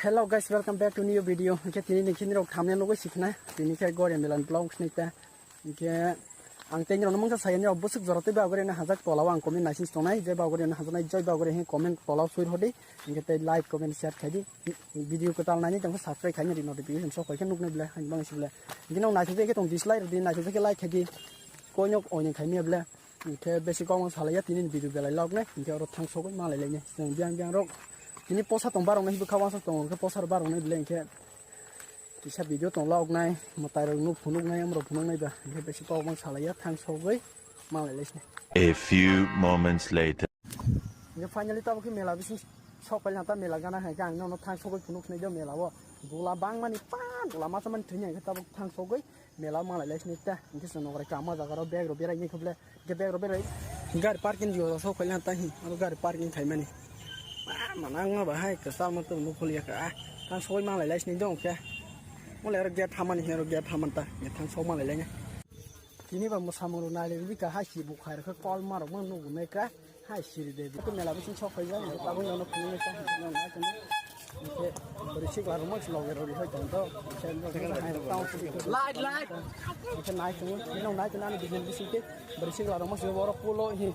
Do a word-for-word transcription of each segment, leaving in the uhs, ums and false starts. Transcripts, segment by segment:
Hello guys, welcome back to new video. Hingke tini ni kini rok thumbnail nugwi sikna. Tini khe Goria Mela ni vlog sini ta. Hingke ang tei rok mungsa saya ni bwswk jora tei bagwi rena hajak tola o ang comment naising tongnai. Je bagwi rena hajak nai, joi bagwi rena comment tola o sui hodi. Hingke tei like, comment, share khai di. Video kwtal nai ni tong subscribe khai ni notification sok khai khe nuknai bla. Hingke bang sibla. Hingke nong naising khe tong dislike di, naising khe like khai di. Koi nok oini khai mi bla. Hingke besi kok salaiya tini video belai log nai, hingke oro thang sogwi malai lai nai. Chwng biyang biyang rok tini posa tong barok nai, hibwi kha wansok tongo, hingke posa rok barok nai belai hingke kisa video tong log nai, mwtai rok nuk phunuk nai, amrok phunuk nai ba, hingke besi kok salaiya thang sogwi malai lai sinai. A few moments later. Hingke finally tabuk khe mela bising sok pailai ta, mela gana hai khe ang nono thang sogwi phunuk sinai do mela o. Dula bangmani pa, dula masa mani thwini hingke tabuk thang sogwi mela malai lai sinai ta. Hingke chwng nokrai kama jaga rok bag rok berai ni khuble. Hingke bag rok berai. Gari parking jora sok khailai ta hi. Aro gari parking khaimani. Ah, manang ma bahai kwchal ma tong nuk khuliya ka. Ah, thang soi malai lai sinai dong khe. Mole aro gate hamani hi aro gate haman ta. Hingke thang sok malai lai na. Tini ba mwsamung rok nai le bika hai si bukhai rok khe kol ma rok ma nugu nai ka. Hai siri de, ko mela bising sok phai jang, tabuk nono phunuk nai ta, nono nai tong. Hingke bwrwi sikla rok mangsi loge rw rihoi tong to. Light, light. Hingke nai tong, nono nai tong ani bijil bising ke bwrwi sikla rok mangsi borok pulo hi.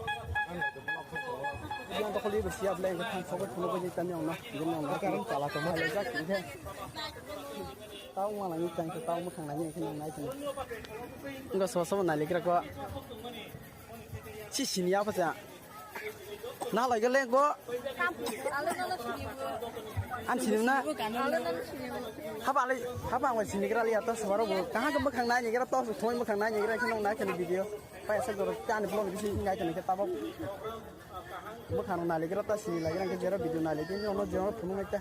Yang to kholi bwrwi siya ble hingke thang sok phunuk bai tani ongna. Hingke nono nai tong, chala tong ma lejak hingke. Tau ma nai tong, tau ma khang nai hingke nono nai tong. Hingke so so nai lekra ko. Si sini apa sa? Na lai gele go. An sini na. Haba lai, haba ang sini kira liya to sabaro bo. Kaha ke bwkhang nai ni kira to, thoi bwkhang nai ni kira kino na kene video. Pa esa goro tan vlog bisi ngai kene ke tabok. Bwkhang nai kira ta sini lai kira ke jero video nai le ni ono jero phunuk ngai ta.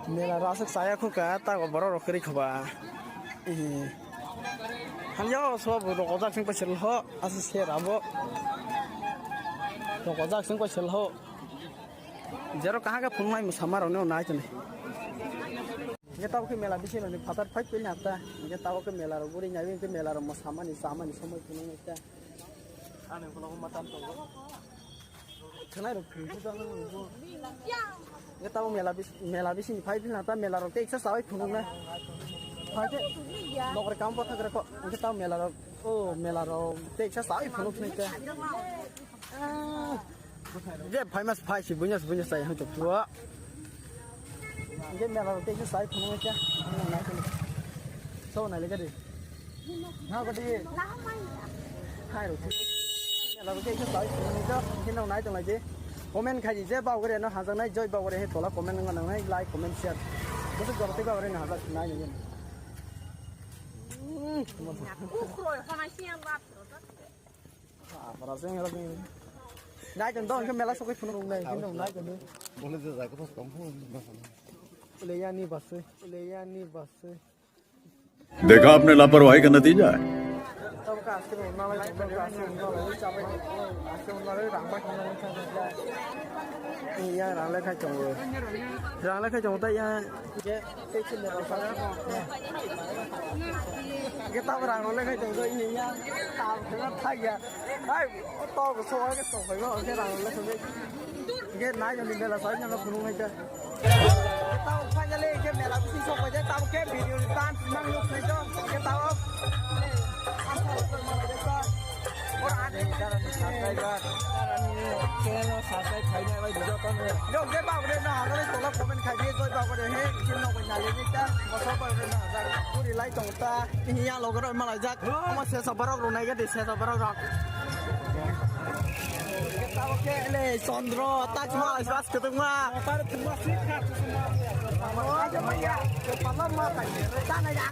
Mela rok aswk chaya khuka, tago borok rok kwrwi khoba. Ehe. Hamya o sobo rok ojak sing paisal ho, aswk ser abo. Rok ojak sing paisal ho. Jero kaha khe phunuknai mwsama rokno nai toni. Hingke tabuk khe mela bisingo ni phatar phai pili hapta. Hingke tabuk khe mela rok buri nai, hingke mela rok mwsamani, chamani somoi phunuknai ta. Ani ukulok ma tam tongo. Khwnai rok phunukjak nang nukgo. Hingke tabuk mela bis-, mela bising phai philna ta mela rok tei eksa chaui phunukna. Phai khe nokre kam bwthak rokho. Hingke tabuk mela rok, o mela rok tei eksa chaui phunuk phunuk khe. Je phai mas phai si bunya bunya sai hang tok. Hingke mela rok tei eksa chaui phunuk khe. Nai phunuk. So nai le gadi. Na gadi. Hai rok. Mela rok tei eksa chaui phunuk khe. Hingke nai tong lai di. Comment khai di je bagore no hajak nai, joi bagore he tola comment nang nang nai, like, comment, share. Bwswk jora tei bagore no hajak nai nai. Ukhroy hona siya lap. Nai tong dong, mela sokoi phunuk nai, phunuk nai tong. Bole je jai ko tong phunuk. Leyani basoi, leyani basoi. देखा आपने लापरवाही का नतीजा है। Yang rang le khai tongo. Rang le khai tongo ta yang. Hingke tei chini rok saka. Hingke tabuk rang rok le khai tong do ini ya. Tabuk khe thak ya. Hai, tabuk so ke tong phai ba, hingke rang rok le khai. Hingke nai jani mela sai jani phunuk nai ta. Tabuk finally hingke mela bising sok pai jai, tabuk khe video ni tan mang nuk nai to. Hingke tabuk. Oro ani darani subscriber, darani channel o subscribe khainai bai video tongwi. Jok je bagre no hagale tola comment khai di, joi bagre he, je no bai nali ni ta, boso bagre no hagale. Puri lai tong ta, ini yang logo ro malai jak. Ama sesa borok ro nai ga de, sesa borok ro. Tabo ke le Chandra, Taj Mahal, bas ketung ma. Par thuma sik kha. Aja maya, ke pala ma ta. Ta na ya.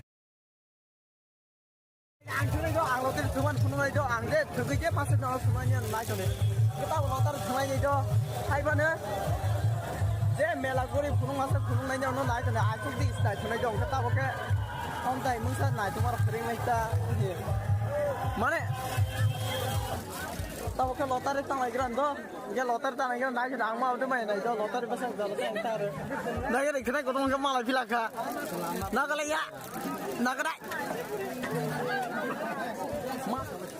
Ang thunai do, ang lote thuman phununai do, ang je thugui je pasuk no phunai ni nai tone. Kita lotar thunai ni do, hai bana. Je mela gori phunung masa phunung nai no nai tone, asuk di istai thunai do, kita bo ke. Hom tai mungsa nai tumar phring nai ta. Mane. Tabo ke lotar tang lai gran do. Hingke lotar ta nangya nai khe ang ma ode mai nai do lotar bwsang jalo tang ta re. Nai re khna kotor hingke malai pila kha. Nagale ya. Nagale.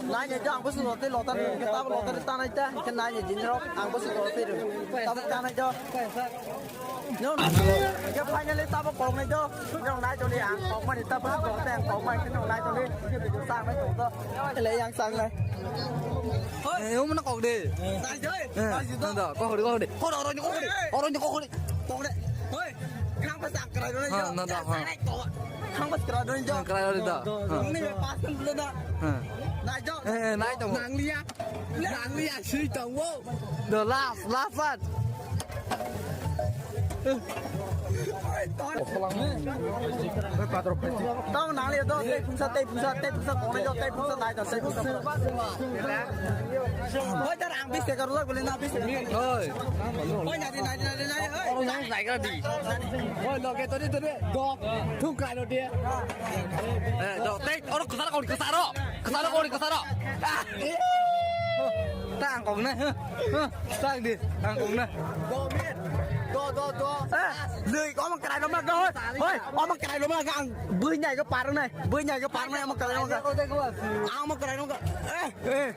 Nai nai do, ang bwswk lottery lottery, hwnkhe tabuk lottery tanai ta, hwnkhe nai nai dini rok, ang bwswk lottery rw. Tabuk tanai do. Nung, hwnkhe finally tabuk koknai do. Nung nai tongdi, ang kokmani tabuk lottery ang kokmani, nung nai tongdi. Sangnai tong do. Ele yang sangnai. Eh, umno kok de. Nai do, eh, nai do. Nang do, kok de, kok de. Kok de, oro ni kok de. Oro ni kok de. Kok de. Hoi, kang bwsa kwrai rw nai do. Ha, nang do, ha. Kang bwsa kwrai rw nai do. Ha, kwrai rw nai do. Ha. Nung ni pas kan dulu do. Ha. Nai do. Eh, eh, nai do. Nang liya. Nang liya sui tongo. The last, last one. Tong nang liya do, tei pungsa, tei pungsa, tei pungsa, kong liya do, tei pungsa, nai do, tei pungsa. Hoi, tar ang bis taka rwjak bole na, bis taka. Hoi. Hoi, nai di, nai di, nai di, nai di, hoi. Oro yang nai kara di. Hoi, loge tori tori. Do. Thung kai lo dia. Eh, do, tei, oro kwsaro kori, kwsaro. Kwsaro kori, kwsaro. Ah. Ta ang kok na, huh? Huh? Ta ang di, ang kok na. Do, do, do. Eh, lui, omo kwrai roma, do, hoi. Hoi, omo kwrai roma, ang bui nyai ko parung nai. Bui nyai ko parung nai, omo kwrai roma. Ang omo kwrai roma. Eh, eh.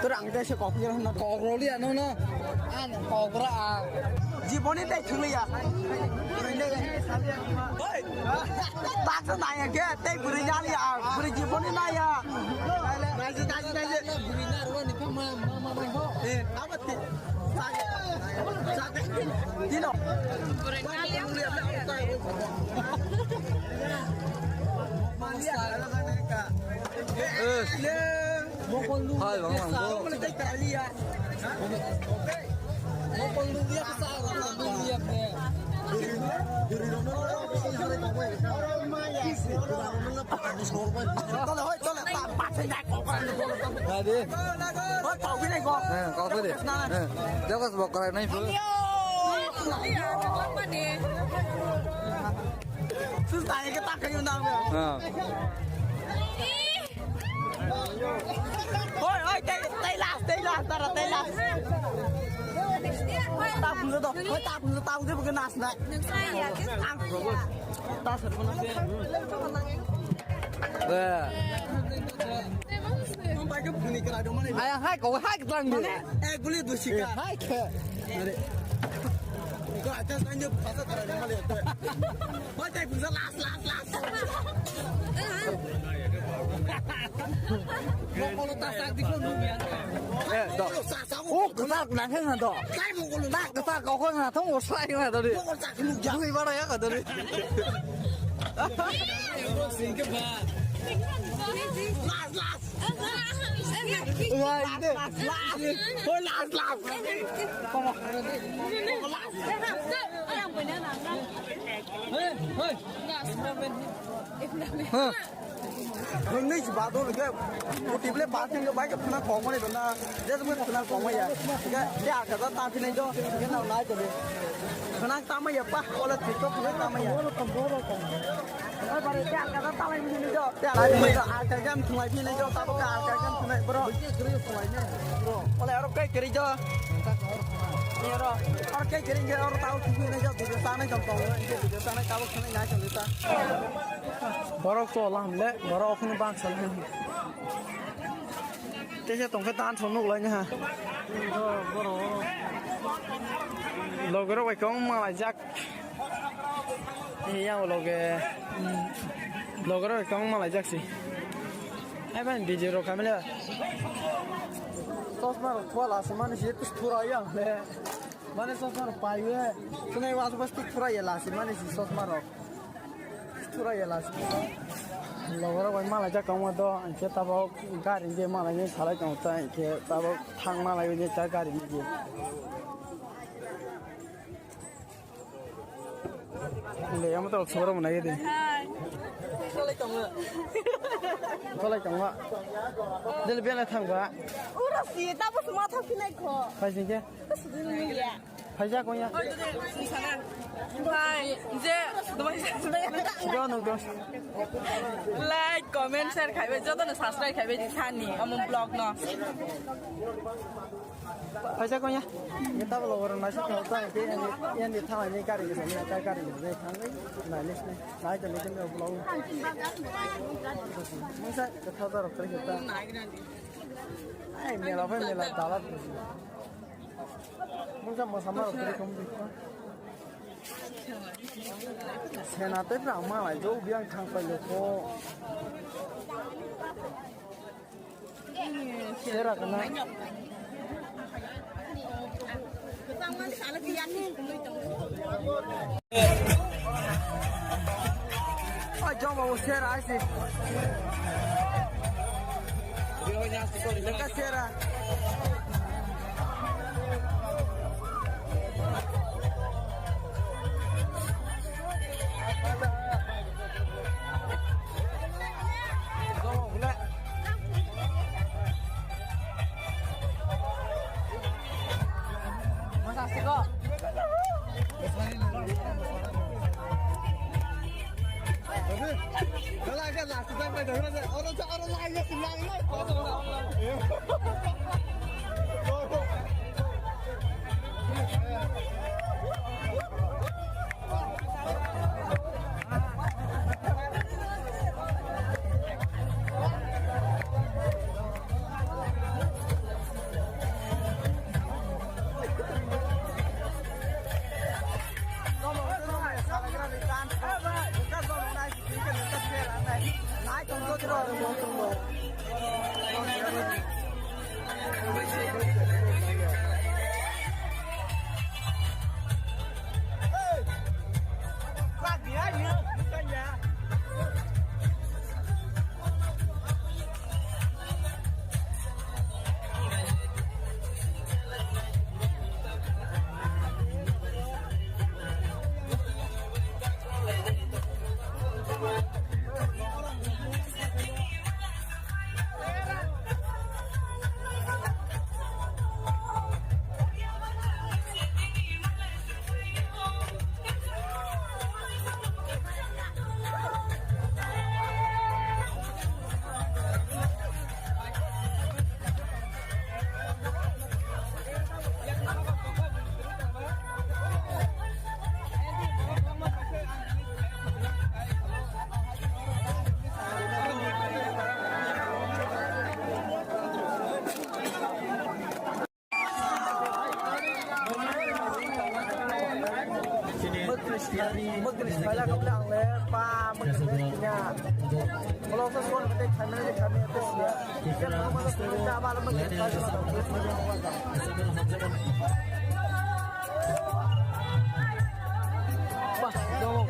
Tor ang tei se kok phiyok hwnna kok rwliya nono. Ang kok ra ang. Jiboni tei thwngliya. Oi. Baksa naiya khe tei bwrwi naliya ang. Bwrwi jiboni naiya. Naisi, naisi, naisi. Bwrwi narwani khe ma, ma, ma, ma, ho. Eh, abo ti-, sa-, sa-, tino. Eh. Hai, bang, bang, bang. Tole, hoi, tole, ta, ta, ta, ta. Hadi. Hoi, tau gini kok. Eh, kau tu deh. Eh, jaga sebab kau naik tu. Susah ya, kita kayu nang. Ha. Hoi, hoi, tei, tei last, tei last, tara, tei last. Ta phungo do, hoi, ta phungo, ta phungo, bukan nas na. Ang, ta sir, bukan nas. Ayang hai kau hai ketlang ni. Eh, guli dusika. Hai ke. Are. Ko acha sanjo phasa kara ni male. Hoi, tai phunsa last, last, last. Mokolo ta sak dikho nu biya. Eh, do. Sa, sa, oh, kesak nang khe na do. Kai mokolo ta kesak kau kho na thong o sai na do di. Mokolo ta khulu ja. Ui bara ya ka do di. Singke ba. Last, last. Wah, ini. Last, last. Oh, last, last. Hei, hei. Hah. Rwngni si bado rwngkhe, kutip le bad khe bai khe phwna kok mani bana, je thwngkhe phwna kok maya. Khe, khe akha ta ta phinai do, khe nang nai tongdi. Phwna ta maya pa, ola thik khe phwna ta maya. Oi, bare, te alka ta talai mini do. Te alka ta talai mini do, alka gam thunglai mini do, tabo ka alka gam thunglai, bro. Bro, ole aro kai kiri do. Ni aro, aro kai kiri nge aro tabo thunglai do, video sanai kam tong, video sanai tabo thunglai nai tong ta. Borok to lam le, borok khun bang sal. Te se tong khe tan son nuk lai ha. Logero bai kong ma lai jak. Yang loge, loge rok tong malai jak si. Ai ban video rok kamile. Chosma rok thua la se mani si thura yang le. Mane chosma rok pai we. Tunai was was tik thura ye la se mani si chosma rok. Thura ye la se. Loge rok bai malai jak tong ma do. Ang khe tabok gari je malai ni salai tong ta. Ang khe tabok thang malai ni ta gari ni je. Le, yang betul suara mana gitu? Hai. Tolai tongma. Dili bela thangba. Ura si, tapo semua tahu sini kok. Pai sini ke? Terus dulu ya. Phaijak wngya. Hai, je, Jono dos. Like, comment, share khaibai, jotono subscribe khaibai di sani, omo vlog no. Phaijak wngya. Ye tablo oro naisik no ta ke, ye ni thangai ni gari ni, ta gari ni, thangai, nai ni, nai to ni vlog. Mungsa, kotha ta rok ta. Ai, mela bai mela, dala. Mungsa masa ma rok teri kom di. Sena tei pra ma lai jo biang thang pai lo ko. Sera kana. Oi, jom babu, sera, aisi. Jom ka sera. Jom babu, le.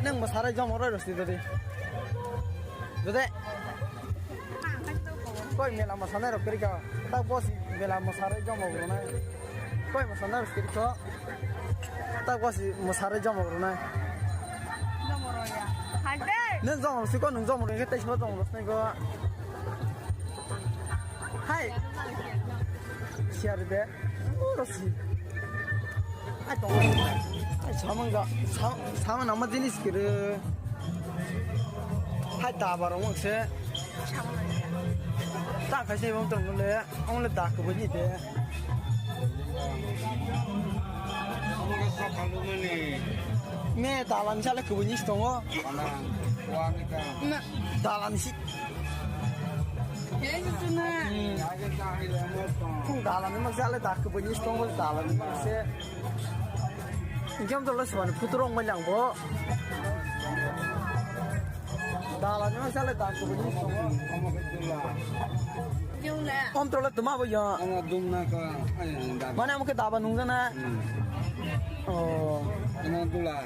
Nang masarai jom oro rosi dede. Dede. Koi mela masanai rok kwrwi kha. Tak boss mela masanai jom rok rwnai. Koi masanai rok kwrwi kha. Tak boss masanai jom rok rwnai. Nung jom rok siko nung jom rok khe tei sima jom rok sinai ko. Hai. Siar de. Oro si. Ai tong. Ai samang ga. Sa-, samang nama jenis kere. Hai ta barong se. Ta khai se bong tong le. Ong le da ko ni de. Me dalan sale ko ni tongo. Na. Dalan si. Khung dalan ni mak jale dak keboni stong bol dalan ni mak se. Jam jolo swan puturong mai lang bo. Dalan ni mak jale dak keboni stong. Om tolo tuma bo ya. Mane amo ke daba nung jana. Oh. Ino dula,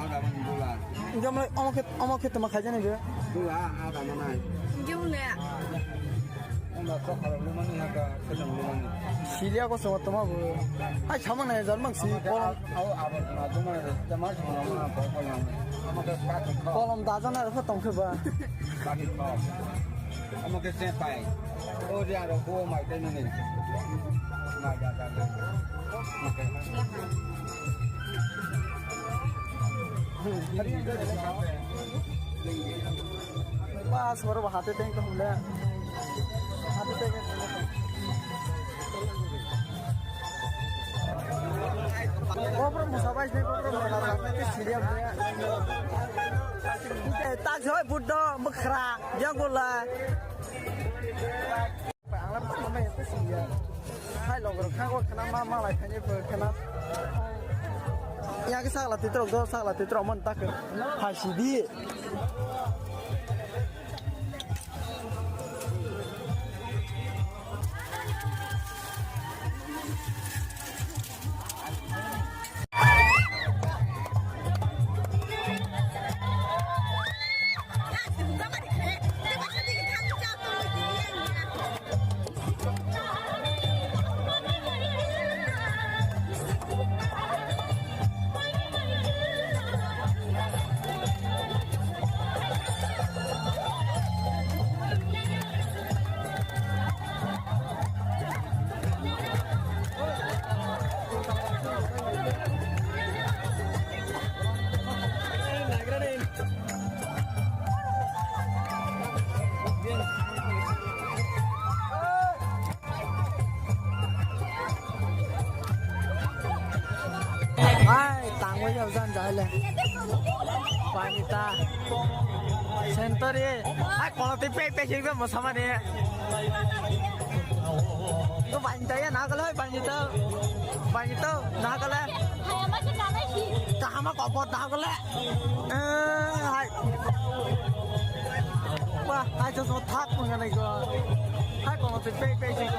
ada man dula. Jam lai amo ke, amo ke tuma khai jana ge. Dula, ada mana. Jam le. Anda sok kalau lu mana ya ke, sedang lu mana. Silia ko sama tuma bo. Ai sama na jar mang si. Au, au, abar na tuma, tuma sama na ko ko yang. Ama ke ka ko. Kolom da jana ko tong ke ba. Ka ko. Amo ke se pai. O dia ro ko mai te ni. Mai da da. Bas, baru hati teng tu le. Hati teng. Kopro musabai sini, kopro musabai sini, serius ya. Eh, tak soi Buddha, mekra, dia gula. Hai, logor kha, kha, khana ma, ma, lai, khani, khana. Ya, ke sakla, titrok, do, sakla, titrok, mon, tak. Hai, sidi. Hai, tangwi jao jan jai le. Panita. Sentari. Hai, kono tei pe pe sing mo samani. Ko panita ya na ko le panita. Panita na ko le. Kahama kopor na ko le. Eh, hai. Wah, hai chosma thak mung ganai ko. Hai kono tei pe pe sing.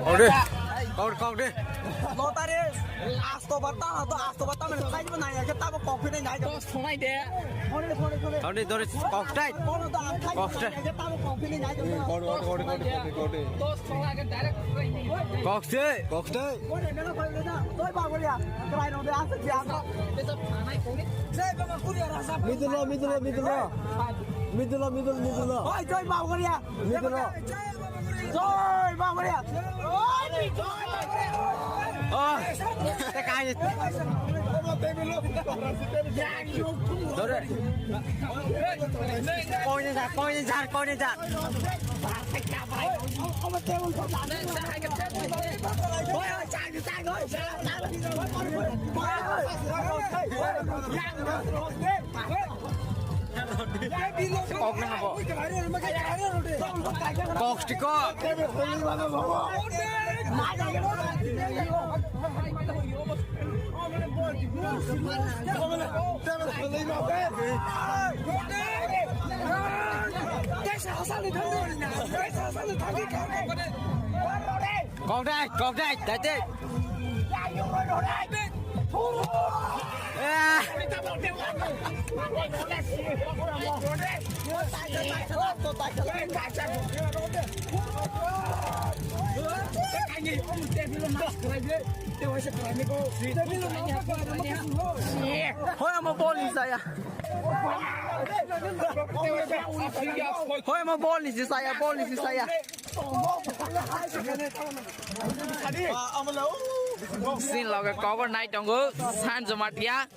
Kok de. Kok, kok de. Lotari. Asto bata, to asto bata mane khai bo nai ke tabo kok phine nai. Dos thonai de. Thone, thone, thone. Thone, thone, kok tai. Kono to ang khai. Kok tai. Nai ke tabo kok phine nai. Kok, kok, kok, kok, kok, kok. Dos thonai ke direct khai ni. Kok se, kok tai. Kone mela khai le da. Doi ba goria. Krai no de asa ji asa. Jai baba kuria rasa. Middle lo, middle lo, middle lo. Middle lo, middle, middle lo. Oi, jai ba goria. Middle lo. Jai Babaria. Oh, te kai. Dore. Koi ni ja, koi ni ja, koi ni ja. Kok na habo. Kok tiko. Kok dai, kok dai, dai dai. Ah. Hoi, amo bol ni saya. Hoi, amo bol ni saya, bol ni saya. Sin loge cover nai tongo, Sanjo Matia.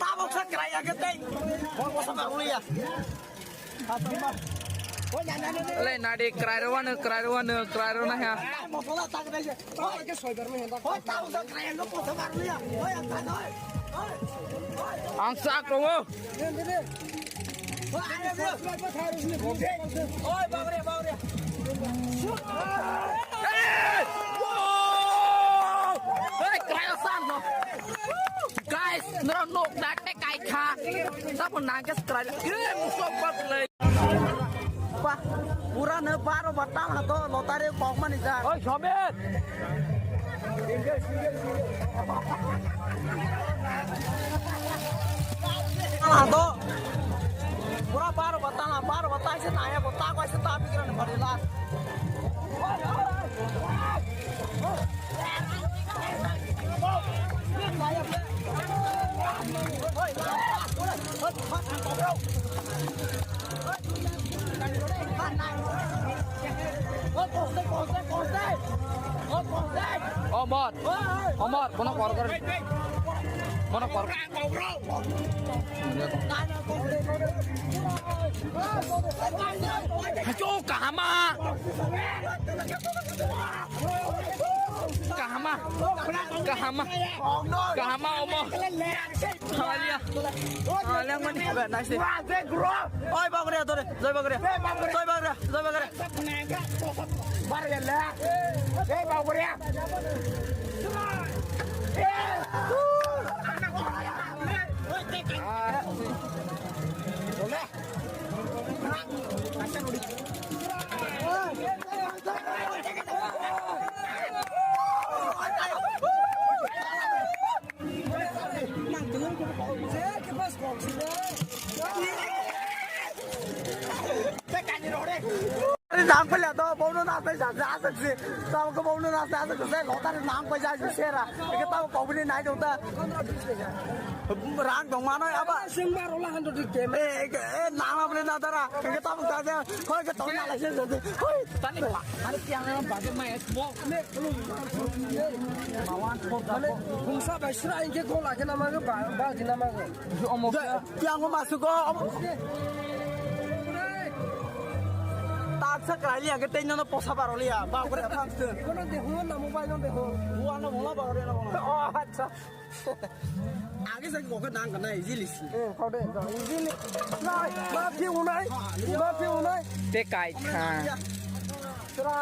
Le nadi krairo wano, krairo wano, krairo na ha. Ang sak tongo. Oi, bagre, bagre. Ba, pura no baro batang hato lotari kok mani ja. Oi, Somet. Hato. Pura baro batang, baro batang se naya ko ta ko se ta bikra ne bari la. Omar, Omar, bono kor kor. Bono kor. Hacho kahama. Kahama. Kahama. Kahama omo. Alia. Alia mani. Nice. Oi bagre dore. Jai bagre. Jai bagre. Jai bagre. Nang pala to bono na sai sa sa sa si. Tamo ko bono na sa sa sa lotari nang pa ja si sera. Ke tamo ko bini nai jota. Rang dong mano aba. Sing maro la hando di game. Eh, eh, nang apa na dara. Ke tamo ta ja. Koi ke tong na la se sa. Hoi. Tani pa. Ani tiang na ba ke mai mo. Mane, hungsa bai sra ingke gol ake nama ke ba, ba ke nama ke. Omo. Tiang mo masuk ko. Omo. Tak sa krai liya ke tenya no posa baro liya. Ba ko re thang se. Kono de ho na mobile no de ho. Buan no bola baro liya na bola. Oh, acha. Age sa ko ke nang kana easily si. Eh, kau de, kau easily. Nai, ma phi unai. Ma phi unai. Te kai kha. Sra.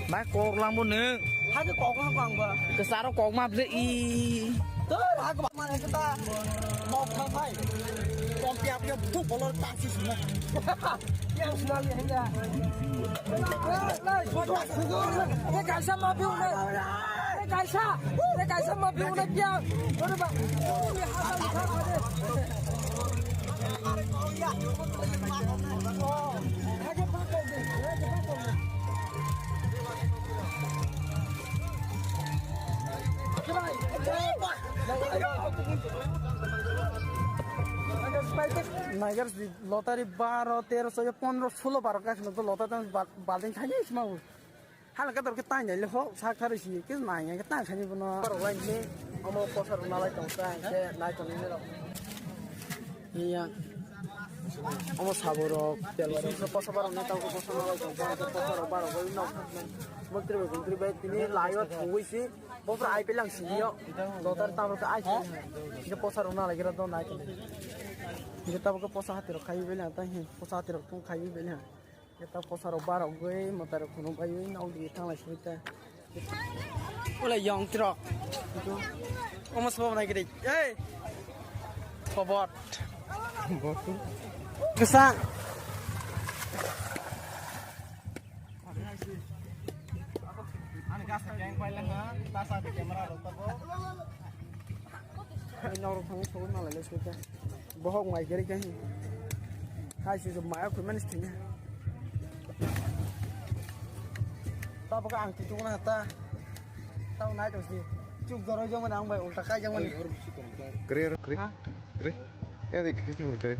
Bai kok lang bo nung. Hai kok lang bang ba. Kesaro kok ma ble i. Tur ha ko mane kita mau kha phai. Kom piap piap tu bolor ta si suna. Piap suna ye ya. Ye kaisa ma piu ne. Ye kaisa. Ye kaisa ma piu ne piap. Ore ba. Naigar si lotari baro, tero, soyo, pondro, sulo, baro, kaisa no lotari tang ba-, balting khaini sima bo. Hala ka dor ke tang jai le ho, sak thari si, ke nai ke tang khaini bono. Baro wai ni, omo posa rok nalai tong ta, ke nai tong ni rok. Iya. Omo sabo rok, tel rok, posa baro ni tang posa nalai tong ta, posa rok baro wai no. Mantri bai, mantri bai, tini lai o thongwi si. Bopra ai pelang sini yo. Dotar tamro ka ai sini. Ini posa rona lagi rado nai kene. Ini tabo ke posa hati rok khai beli hata hin. Posa hati rok tung khai beli ha. Kita posa rok barok goi motor rok kuno bai ui nau di tang lai sini ta. Ule yong trok. Omo sobo nai gede. Hey. Pobot. Kesa. Ani gas ka keng paila ha, tasa de camera rok tabo. Ai norok thang sobo nalai le sute. Bohok mai gari kahi. Hai si maya khumani sini. Tabo ka ang titu na ta. Tau nai to si. Chuk doro jong na ang bai ulta kai jong ni. Kre kre. Ha? Kre. Ya de kre kre.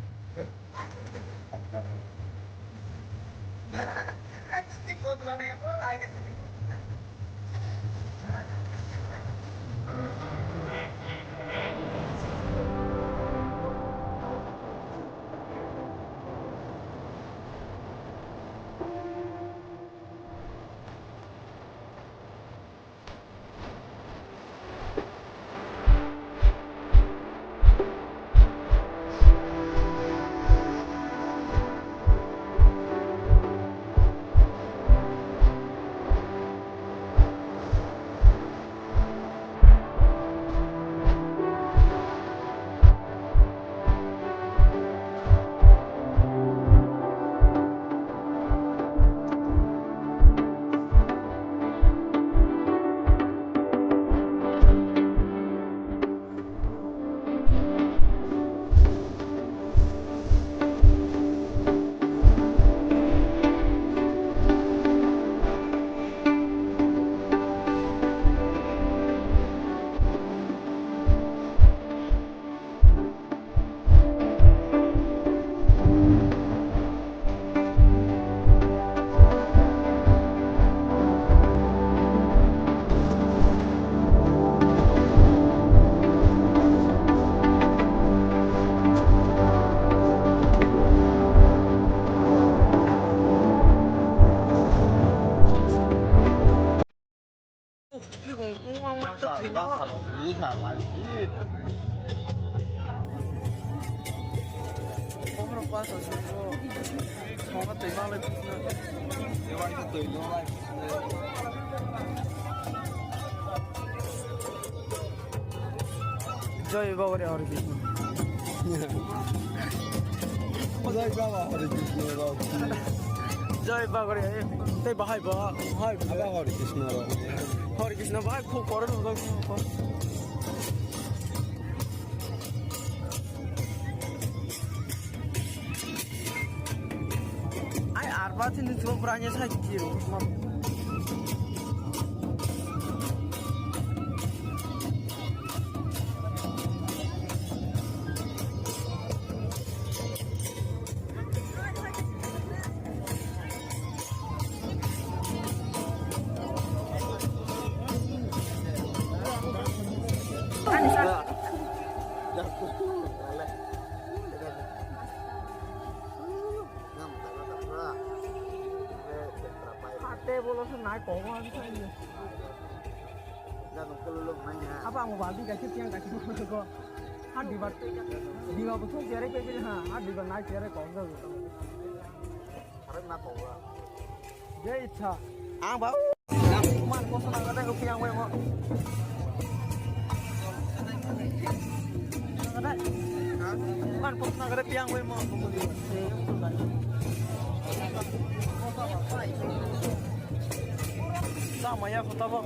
Jai Bagori Hare Krishna. Jai Baba Hare Krishna, Baba. Jai Bagori, eh, tei bahai ba, bahai ba. Aba Hare Krishna, Baba. Hare Krishna, bahai khub korok no. Ai, arba tini chwng branya sai kiro. Hate bolo se nai kok ma sai. Apa ang balti kaisa tiang kaisa ko. Ha diba, diba bo thok jere ke ha, ha diba nai jere kok ja. Je icha. Ang ba. Man ko sana ngade ko piang we mo. Man ko sana ngade piang we mo. Sa maya ko tabo.